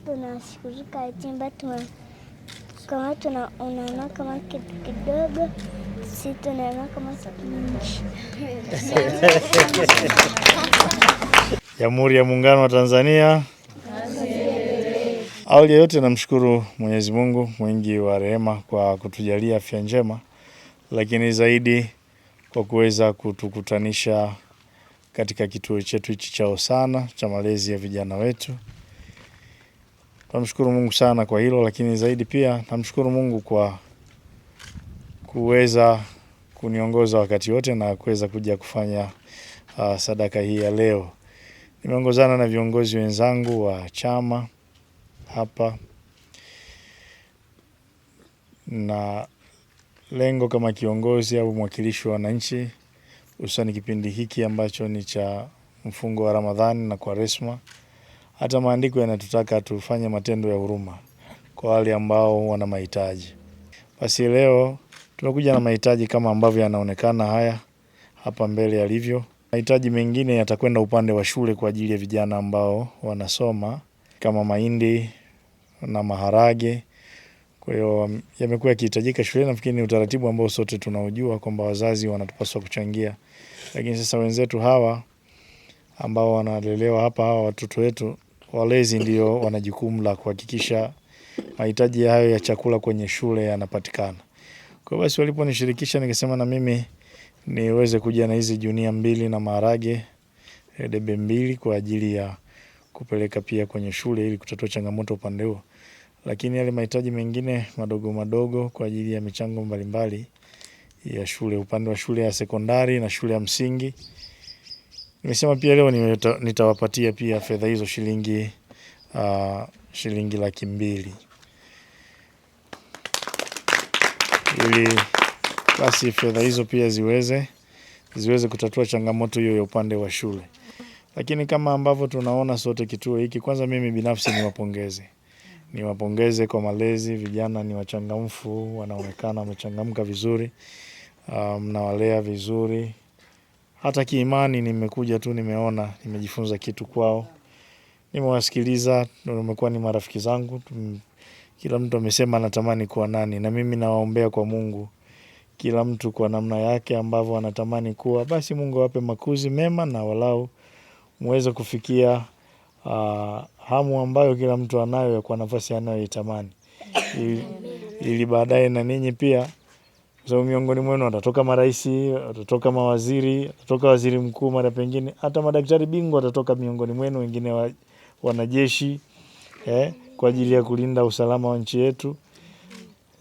Tunashughulika chimba kama tuna unaona kama kitu kidogo, si tunaona kama kingi. Jamhuri ya Muungano wa Tanzania. Awali ya yote namshukuru Mwenyezi Mungu mwingi wa rehema kwa kutujalia afya njema, lakini zaidi kwa kuweza kutukutanisha katika kituo chetu hichi cha Hosana cha malezi ya vijana wetu. Tunamshukuru Mungu sana kwa hilo, lakini zaidi pia namshukuru Mungu kwa kuweza kuniongoza wakati wote na kuweza kuja kufanya sadaka hii ya leo. Nimeongozana na viongozi wenzangu wa chama hapa, na lengo kama kiongozi au mwakilishi wa wananchi, hususan kipindi hiki ambacho ni cha mfungo wa Ramadhani na Kwaresma, hata maandiko yanatutaka tufanye matendo ya huruma kwa wale ambao wana mahitaji. Basi leo tumekuja na mahitaji kama ambavyo yanaonekana haya hapa mbele yalivyo. Mahitaji mengine yatakwenda upande wa shule kwa ajili ya vijana ambao wanasoma kama mahindi na maharage. Kwa hiyo yamekuwa yakihitajika shuleni, nafikiri ni utaratibu ambao sote tunaujua kwamba wazazi wanatupaswa kuchangia. Lakini sasa wenzetu hawa ambao wanalelewa hapa, hawa watoto wetu, walezi ndio wana jukumu la kuhakikisha mahitaji hayo ya chakula kwenye shule yanapatikana. Kwa hiyo basi waliponishirikisha nikasema na mimi niweze kuja na hizi junia 2 na maharage debe 2 kwa ajili ya kupeleka pia kwenye shule ili kutatua changamoto upande huo. Lakini yale mahitaji mengine madogo madogo kwa ajili ya michango mbalimbali ya shule, upande wa shule ya sekondari na shule ya msingi, nimesema pia leo nitawapatia pia fedha hizo shilingi 200,000 ili basi fedha hizo pia ziweze kutatua changamoto hiyo ya upande wa shule. Lakini kama ambavyo tunaona sote kituo hiki, kwanza mimi binafsi niwapongeze. Niwapongeze kwa malezi, vijana ni wachangamfu, wanaonekana wamechangamka vizuri, mnawalea vizuri. Hata kiimani nimekuja tu nimeona, nimejifunza kitu kwao. Nimewasikiliza, wamekuwa ni marafiki zangu. Kila mtu amesema anatamani kuwa nani, na mimi nawaombea kwa Mungu. Kila mtu kwa namna yake ambavyo anatamani kuwa, basi Mungu awape makuzi mema na walau muweze kufikia hamu ambayo kila mtu anayo ya kwa nafasi anayoitamani. Ili baadaye na ninyi pia, kwa sababu miongoni mwenu watatoka maraisi, watatoka mawaziri, watatoka waziri mkuu, mara pengine hata madaktari bingwa watatoka miongoni mwenu, wengine wanajeshi, kwa ajili ya kulinda usalama wa nchi yetu.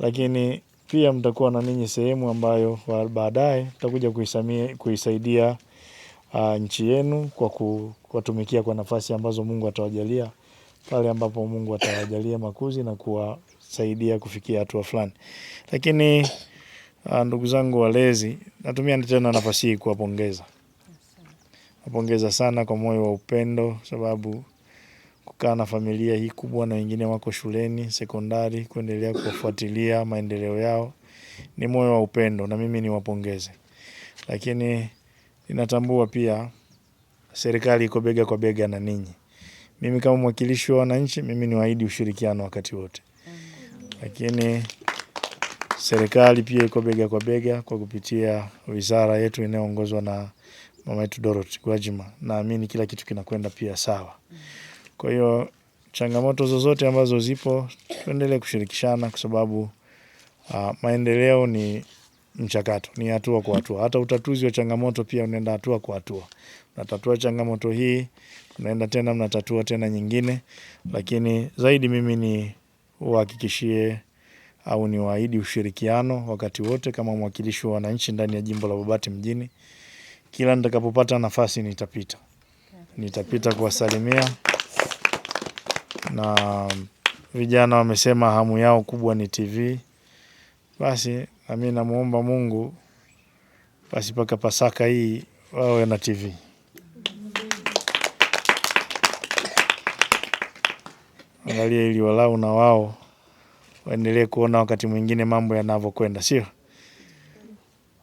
Lakini pia mtakuwa na ninyi sehemu ambayo baadaye mtakuja kuisaidia nchi yenu kwa kuwatumikia kwa nafasi ambazo Mungu atawajalia, pale ambapo Mungu atawajalia makuzi na kuwasaidia kufikia hatua fulani. Lakini ndugu zangu walezi, natumia tena nafasi hii kuwapongeza. Napongeza sana kwa moyo wa upendo, sababu kukaa na familia hii kubwa na wengine wako shuleni sekondari, kuendelea kuwafuatilia maendeleo yao ni moyo wa upendo, na mimi niwapongeze. Lakini ninatambua pia serikali iko bega kwa bega na ninyi. Mimi kama mwakilishi wa wananchi, mimi niwaahidi ushirikiano wakati wote. Lakini serikali pia iko bega kwa bega kwa kupitia wizara yetu inayoongozwa na mama yetu Dorothy Gwajima. Naamini kila kitu kinakwenda pia sawa. Kwa hiyo changamoto zozote ambazo zipo tuendelee kushirikishana, kwa sababu maendeleo ni mchakato, ni hatua kwa hatua. Hata utatuzi wa changamoto pia unaenda hatua kwa hatua. Unatatua changamoto hii, unaenda tena mnatatua tena nyingine. Lakini zaidi mimi ni uhakikishie au niwaahidi ushirikiano wakati wote kama mwakilishi wa wananchi ndani ya jimbo la Babati mjini. Kila nitakapopata nafasi nitapita. Nitapita kuwasalimia. Na vijana wamesema hamu yao kubwa ni TV. Basi na mimi namuomba Mungu basi mpaka Pasaka hii wawe na TV. Angalia ili walau na wao waendelee kuona wakati mwingine mambo yanavyokwenda, sio?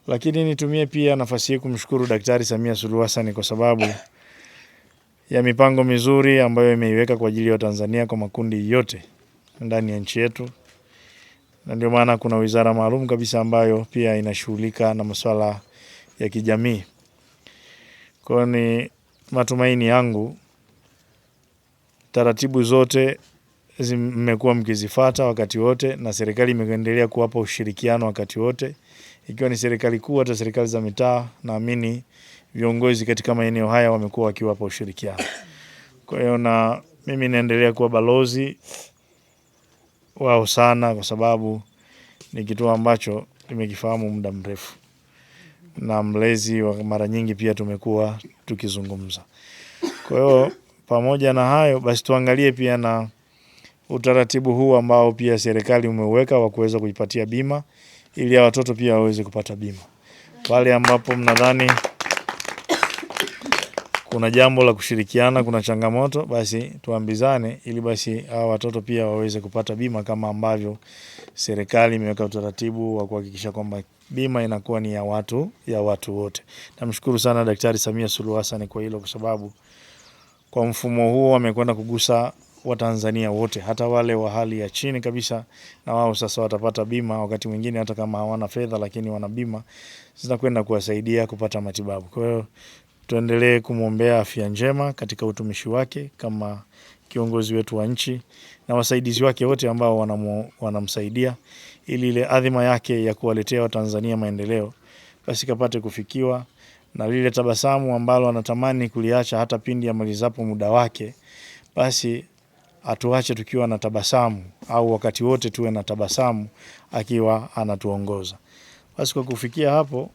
Lakini nitumie pia nafasi hii kumshukuru Daktari Samia Suluhu Hassan kwa sababu ya mipango mizuri ambayo imeiweka kwa ajili ya Tanzania kwa makundi yote ndani ya nchi yetu, na ndio maana kuna wizara maalum kabisa ambayo pia inashughulika na masuala ya kijamii. Kwa hiyo ni matumaini yangu taratibu zote mmekuwa mkizifata wakati wote, na serikali imeendelea kuwapa ushirikiano wakati wote, ikiwa ni serikali kuu hata serikali za mitaa. Naamini viongozi katika maeneo haya wamekuwa wakiwapa ushirikiano. Kwa hiyo na mimi naendelea kuwa balozi wao sana, kwa sababu ni kituo ambacho nimekifahamu muda mrefu na mlezi wa mara nyingi pia tumekuwa tukizungumza. Kwa hiyo pamoja na hayo basi tuangalie pia na utaratibu huu ambao pia serikali umeuweka wa kuweza kuipatia bima ili watoto pia waweze kupata bima. Pale ambapo mnadhani kuna jambo la kushirikiana, kuna changamoto, basi tuambizane ili basi hawa watoto pia waweze kupata bima kama ambavyo serikali imeweka utaratibu wa kuhakikisha kwamba bima inakuwa ni ya watu wote. Namshukuru sana Daktari Samia Suluhu Hassan kwa hilo, kwa sababu kwa mfumo huo amekwenda kugusa Watanzania wote, hata wale wa hali ya chini kabisa, na wao sasa watapata bima. Wakati mwingine hata kama hawana fedha, lakini wana bima zinakwenda kuwasaidia kupata matibabu. Kwa hiyo tuendelee kumwombea afya njema katika utumishi wake kama kiongozi wetu wa nchi na wasaidizi wake wote ambao wanamsaidia, ili ile adhima yake ya kuwaletea Watanzania maendeleo basi kapate kufikiwa, na lile tabasamu ambalo anatamani kuliacha hata pindi amalizapo muda wake, basi atuache tukiwa na tabasamu, au wakati wote tuwe na tabasamu akiwa anatuongoza. Basi kwa kufikia hapo,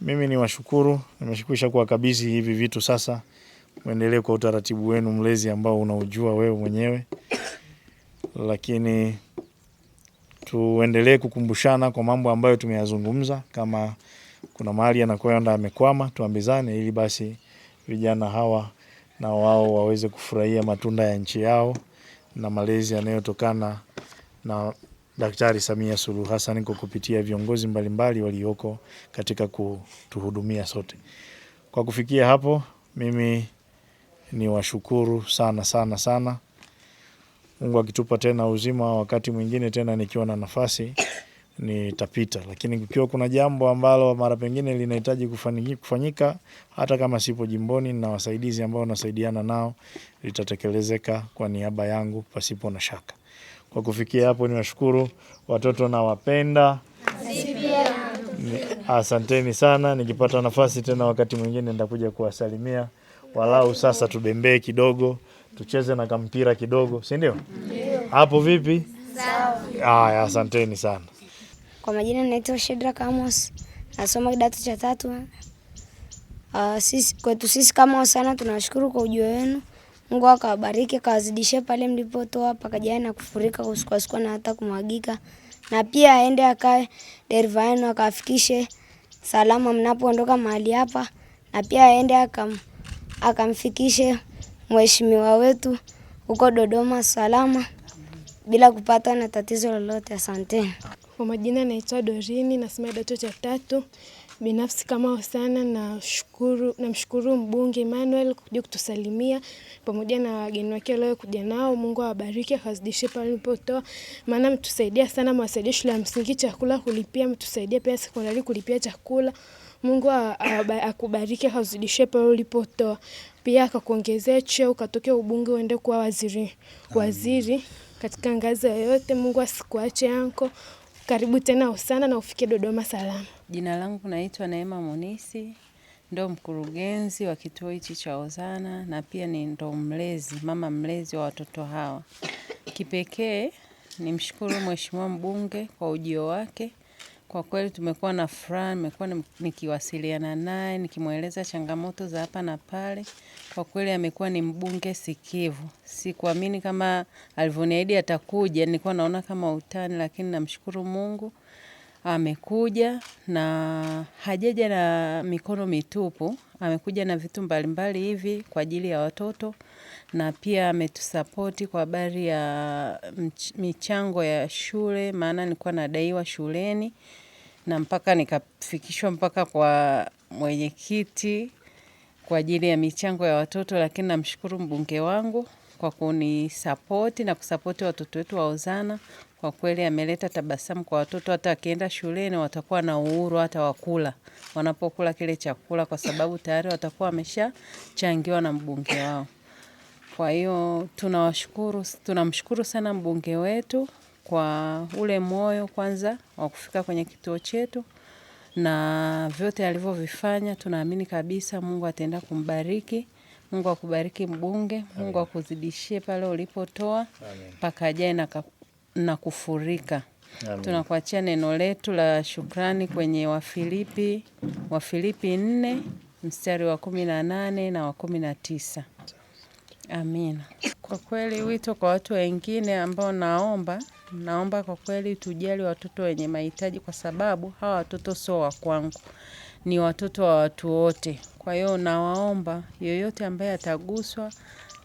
mimi ni washukuru, nimeshukisha kuwakabidhi hivi vitu. Sasa muendelee kwa utaratibu wenu mlezi ambao unaujua wewe mwenyewe, lakini tuendelee kukumbushana kwa mambo ambayo tumeyazungumza. Kama kuna mahali anakwenda amekwama, tuambizane ili basi vijana hawa na wao waweze kufurahia matunda ya nchi yao na malezi yanayotokana na Daktari Samia Suluhu Hassan kwa kupitia viongozi mbalimbali walioko katika kutuhudumia sote. Kwa kufikia hapo, mimi ni washukuru sana sana sana. Mungu akitupa tena uzima, wakati mwingine tena nikiwa na nafasi nitapita, lakini kukiwa kuna jambo ambalo mara pengine linahitaji kufanyika, hata kama sipo jimboni na wasaidizi ambao nasaidiana nao, litatekelezeka kwa niaba yangu pasipo na shaka. Kwa kufikia hapo, niwashukuru watoto na wapenda. Asanteni sana. Nikipata nafasi tena wakati mwingine nitakuja kuwasalimia, walau sasa tubembee kidogo, tucheze na kampira kidogo, si ndio? Hapo vipi? Sawa. Haya, asanteni sana. Kwa majina naitwa Shedrack Amos, nasoma kidato cha tatu. Kwetu sisi kama Hosana tunashukuru kwa ujio wenu. Mungu akawabariki, akawazidishie pale mlipotoa pakajae na kufurika, kusukwasukwa na hata kumwagika. Na pia aende akae dereva wenu akawafikishe salama mnapoondoka mahali hapa, na pia aende akamfikishe mheshimiwa wetu huko Dodoma salama bila kupata na tatizo lolote. Asante. Kwa majina naitwa Dorini, nasoma kidato cha tatu. Binafsi kama Hosana namshukuru mbunge Emmanuel kuja kutusalimia pamoja na wageni wake leo kuja nao. Mungu awabariki akazidishe pale mlipotoa, maana mtusaidia sana, mwasaidia shule ya msingi chakula kulipia, mtusaidia pia sekondari kulipia chakula. Mungu akubariki akazidishe pale ulipotoa, pia akakuongezea cheo ukatokea ubunge uende kuwa waziri katika ngazi yoyote. Mungu asikuache yanko. Karibu tena Hosana na ufike Dodoma salama. Jina langu naitwa Neema Munisi, ndo mkurugenzi wa kituo hichi cha Hosana na pia ni ndo mlezi, mama mlezi wa watoto hawa. Kipekee nimshukuru Mheshimiwa mbunge kwa ujio wake. Kwa kweli tumekuwa na furaha, nimekuwa nikiwasiliana naye, nikimweleza changamoto za hapa na pale. Kwa kweli amekuwa ni mbunge sikivu. Sikuamini kama alivyoniahidi atakuja, nilikuwa naona kama utani, lakini namshukuru Mungu amekuja na hajaja na mikono mitupu, amekuja na vitu mbalimbali hivi kwa ajili ya watoto, na pia ametusapoti kwa habari ya michango ya shule, maana nilikuwa nadaiwa shuleni na mpaka nikafikishwa mpaka kwa mwenyekiti. kwa ajili ya michango ya watoto, lakini namshukuru mbunge wangu kwa kunisapoti na kusapoti watoto wetu wa Hosana. Kwa kweli ameleta tabasamu kwa watoto, hata wakienda shuleni watakuwa na uhuru hata wakula wanapokula kile chakula, kwa sababu tayari watakuwa wameshachangiwa na mbunge wao. Kwa hiyo tunawashukuru, tunamshukuru sana mbunge wetu kwa ule moyo kwanza wa kufika kwenye kituo chetu na vyote alivyovifanya, tunaamini kabisa Mungu ataenda kumbariki. Mungu akubariki mbunge, Mungu akuzidishie pale ulipotoa pakajae na kufurika. Tunakuachia neno letu la shukrani kwenye Wafilipi 4 mstari wa 18 na wa 19. Amina. Kwa kweli wito kwa watu wengine ambao naomba kwa kweli tujali watoto wenye mahitaji, kwa sababu hawa watoto sio wa kwangu, ni watoto wa watu wote. Kwa hiyo nawaomba yoyote ambaye ataguswa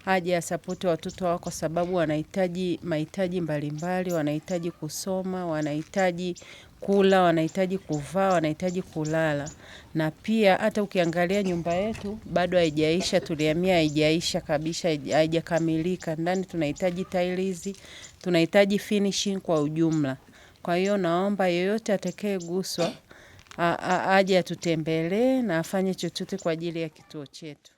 aje asapoti watoto wao, kwa sababu wanahitaji mahitaji mbalimbali, wanahitaji kusoma, wanahitaji kula, wanahitaji kuvaa, wanahitaji kulala. Na pia hata ukiangalia nyumba yetu bado haijaisha, tulihamia haijaisha kabisa, haijakamilika. Ndani tunahitaji tiles, tunahitaji finishing kwa ujumla. Kwa hiyo naomba yoyote atakayeguswa aje atutembelee na afanye chochote kwa ajili ya kituo chetu.